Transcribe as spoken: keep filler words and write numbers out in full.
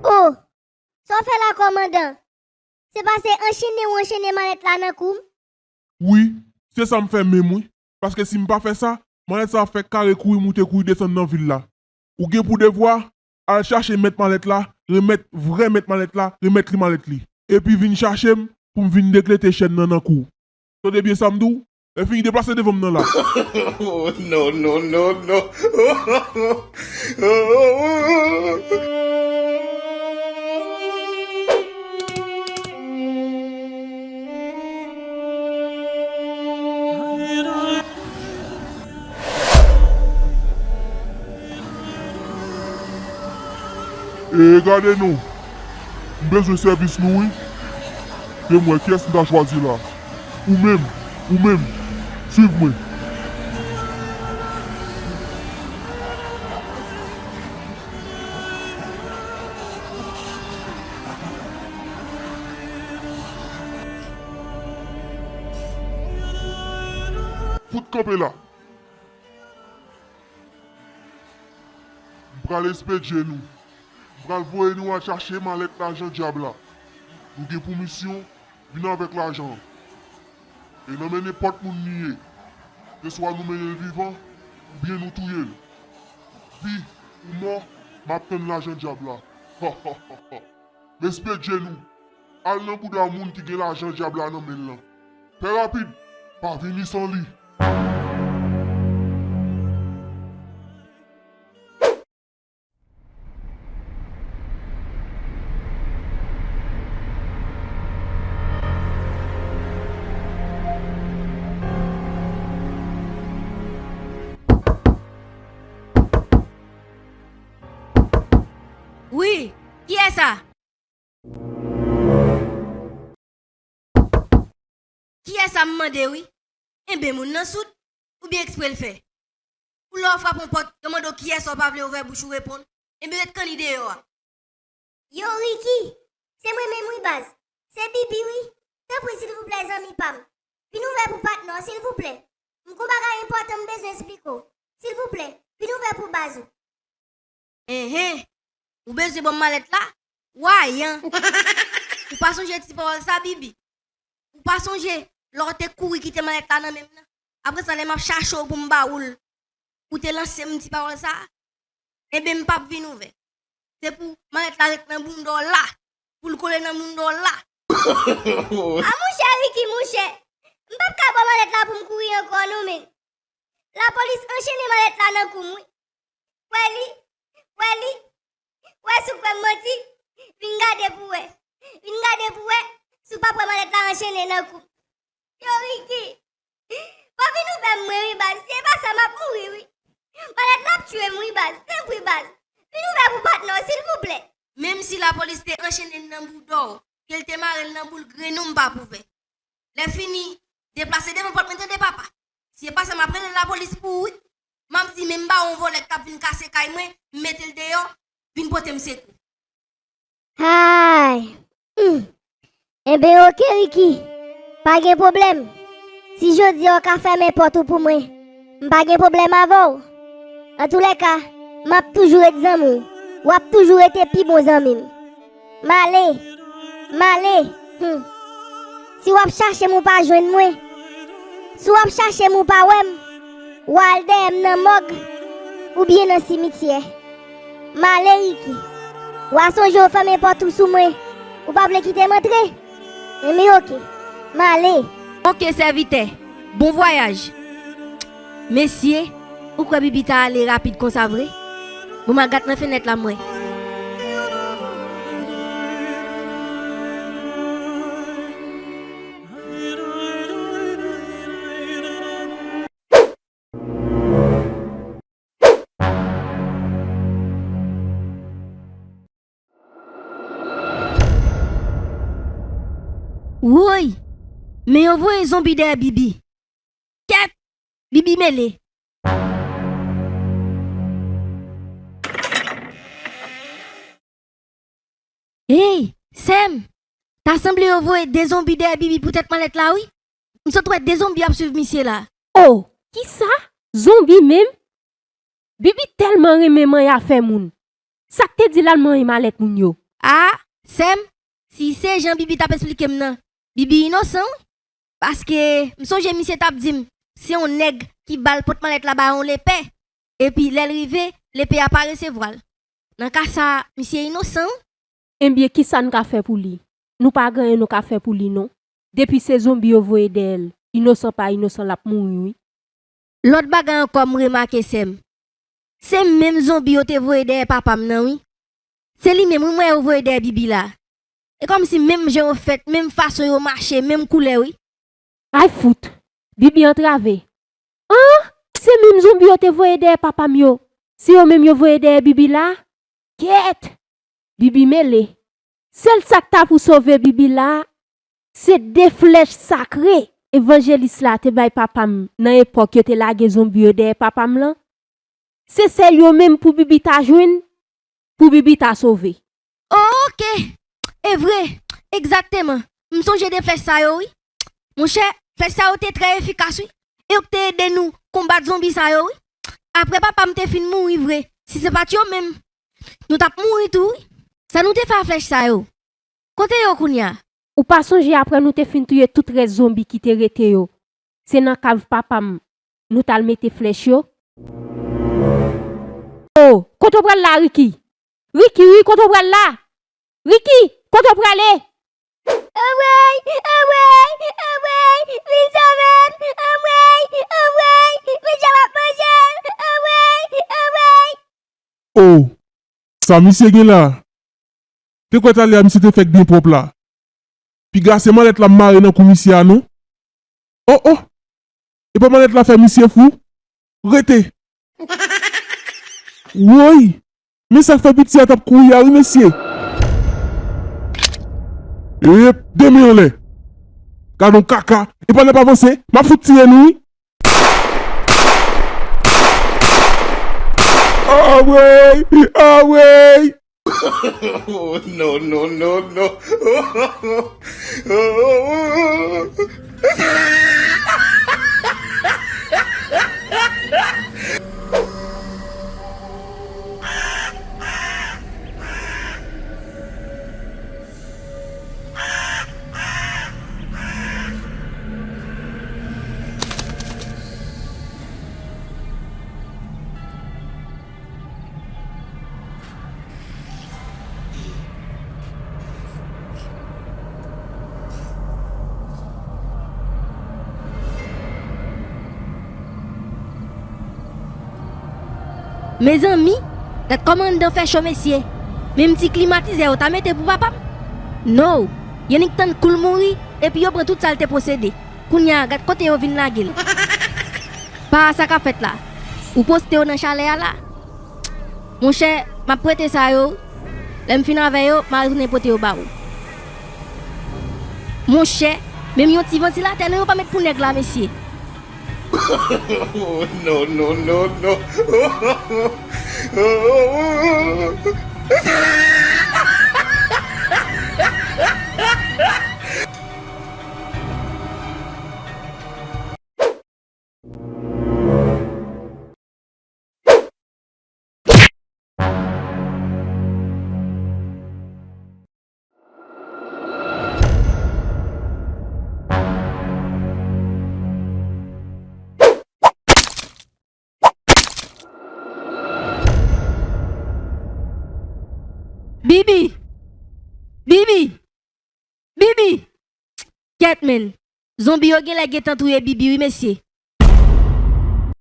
O, sa w fè la, kòmandan? Se pa se anchene ou anchene malèt la nan kou m? Wi, se sa m fè menm wi. Paske si m pa fè sa, malèt sa ap fè kare kouri moute kouri desann nan vil la. Ou gen pou devwa al chache mèt malèt la, remèt vrè mèt malèt la, remèt li malèt li. Epi vin chache m pou m vin deklete chèn nan nan kou w. Tande byen sa m di w, lè fini deplase devan m nan la. Oh, no, no, no, no. E gade non, m bezwen sèvis nou wi. Fè m wè kiyès m ta chwazi la. Ou menm, ou menm, swiv mwen. Fout kanpe la. M pral espedye nou. M pral voye nou al chache malèt lajan dyab la. Nou gen pou misyon vin avèk lajan an. E nan men nenpòt moun li ye, se swa nou mennen l vivan oubyen nou touye l. Vi ou mò, m ap tann lajan dyab la. M espedye nou. Al nan bouda moun ki gen lajan dyab la nan men l lan. Fè rapid, pa vini san li. Wi, kiyès sa? Kiyès sa m mande wi? Enben moun nan soud? Oubyen eksprè l fè? Pou lè w frape yon pòt, yo mande w kiyès sa w pa vle ouvè bouch ou reponn? Enben ret kanni deyò a. Yo Ricky, se mwen menm wi baz. Se Bibi wi. Tanpri silvouplè zanmi pa m. Vin ouvè pou patnè w silvouplè. M gon bagay enpòtan m bezwen esplike w. Silvouplè, vin ouvè pou baz ou. Enhen, ou bezwen ban m malèt la? Wayan! Ou pa sonje ti pawòl sa Bibi? Ou pa sonje lè w te kouri kite malèt la nan men m nan? Apre sa lè m ap chache w pou m ba ou l, ou te lanse m ti pawòl sa? Enben m p ap vin ouvè. Se pou malèt la ret nan bounda w la, pou l kole nan bounda w la. A monchè Ricky monchè, m p ap ka ba w malèt la pou m kouri ankò non menn. Lapolis anchene malèt la nan kou m wi. Wè li, wè li, wè si w kwè m manti, vin gade pou w wè. Vin gade pou w wè si w p ap wè malèt la anchene nan kou m. Yo Ricky, pa vin ouvè m mwen wi baz, si e pa sa m ap mouri wi. Malèt la ap tye m wi baz, tanpri baz, vin ouvè pou patnè w silvouplè. Menm si lapolis te anchene l nan bouda w, ke l te mare l nan boul grenn ou m p ap ouvè. Lè fini, deplase devan pòt mwen tande papa. Si e pa sa m ap rele lapolis pou ou wi. M ap di menm bawon vòlè k t ap vin kase kay mwen, m mete l deyò, vin pote m sekou. Hay! Humm! Enben oke Ricky, pa gen pwoblèm. Si jodi a w ka fèmen pòt ou pou mwen, m pa gen pwoblèm avè w. Antoulèka, m ap toujou ret zanmi w. W ap toujou rete pi bon zanmi m. M ale, m ale, humm. Si w ap chache m ou pa jwenn mwen, si w ap chache m ou pa wè m, w al dèyè m nan mòg oubyen nan simityè. M ale Ricky. W a sonje w fèmen pòt ou sou mwen, ou pa vle kite m antre? Enben oke, m ale. Oke sèvitè, bon vwayaj. Mesye, ou kwè Bibi ta ale rapid konsa vre? Bon m al gad nan fenèt la m wè. Woy! Men yo voye zonbi dèyè Bibi. Kèt! Bibi mele. Hey, sè m! Ta sanble yo voye de zonbi dèyè Bibi poutèt malèt la wi. M sot wè de zonbi ap swiv misye la. Oh! Kisa? Zonbi menm? Bibi tèlman renmen manyen afè moun. Sa k te di l al manyen malèt moun yo? A, sè m, si se jan Bibi t ap esplike m nan, Bibi inosan, wi. Paske m sonje misye t ap di m, se yon nèg ki ba l pòt malèt la ba yon lepè. Epi lè l rive, lepè a pa resevwa l. Nan ka sa a, misye inosan, wi. Ebyen, kisa n ka fè pou li? Nou pa gen anyen nou ka fè pou li, non. Depi se zonbi yo voye dèyè l, inosan pa inosan, l ap mouri, wi. Lòt bagay ankò m remake, sè m. Se menm zonbi yo te voye dèyè papa m nan, wi. Se li menm, wi, m wè yo voye dèyè Bibi la. E kòmsi menm jan yo fèt, menm fason yo mache, menm koulè, wi. Ay fout! Bibi antrave. An! Se menm zonbi yo te voye dèyè papa m yo. Se yo menm yo voye dèyè Bibi la? Kèt! Bibi mele. Sèl sa k ta pou sove Bibi la, se de flèch sakre evanjelis la te bay papa m nan epòk yo te lage zonbi yo dèyè papa m lan. Se sèl yo menm pou Bibi ta jwenn, pou Bibi ta sove. Oke! E vre! Egzakteman! M sonje de flèch sa yo, wi. Monchè, flèch sa yo te trè efikas, wi. E yo k te ede nou konbat zonbi sa yo, wi. Apre papa m te fin mouri vre, si se pa t yo menm, nou t ap mouri tou, wi. Sa nou te fè a flèch sa yo? Kote yo kounye a? Ou pa sonje apre nou te fin touye tout rès zonbi ki te rete yo, se nan kav papa m nou t al mete flèch yo? O, kote w pral la, Ricky? Ricky, wi, kote w pral la? Ricky, kote w prale? Anmwey, anmwey, anmwey, vin sove m, anmwey, anmwey, medya m ap manje m, anmwey, anmwey. O, sa misye gen la? Te kwè talè a misye te fèk byen pwòp la. Piga se malèt la m mare nan kou misye a non. O, o! Epa malèt la fè misye fou? Rete! Woy! Men sa k fè piti a t ap kouri a wi mesye! Ep, de men anlè! Gadon kaka! Epa n ap avanse! M ap fout tiye nou wi! Awey! Awey! Oh, no, no, no, no. Mezanmi, gad kòman anndan fè cho mesye. Menm ti klimatizè yo ta mete pou papa m. No, yo nik tann kou l mouri, epi yo pran tout sa l te posede. Kounye a, gad kote yo vin lage l. Pa sa k ap fèt la. Ou poste yo nan chalè a la. Monchè, m ap prete sa yo. Lè m fin avè yo, m a retounen pote yo ba ou. Monchè, menm yon ti vantilatè non yo pa met pou nèg la, mesye. No, no, no, no. Bibi! Bibi! Bibi! Kèt, menn. Zonbi yo genlè gentan touye Bibi wi, mesye.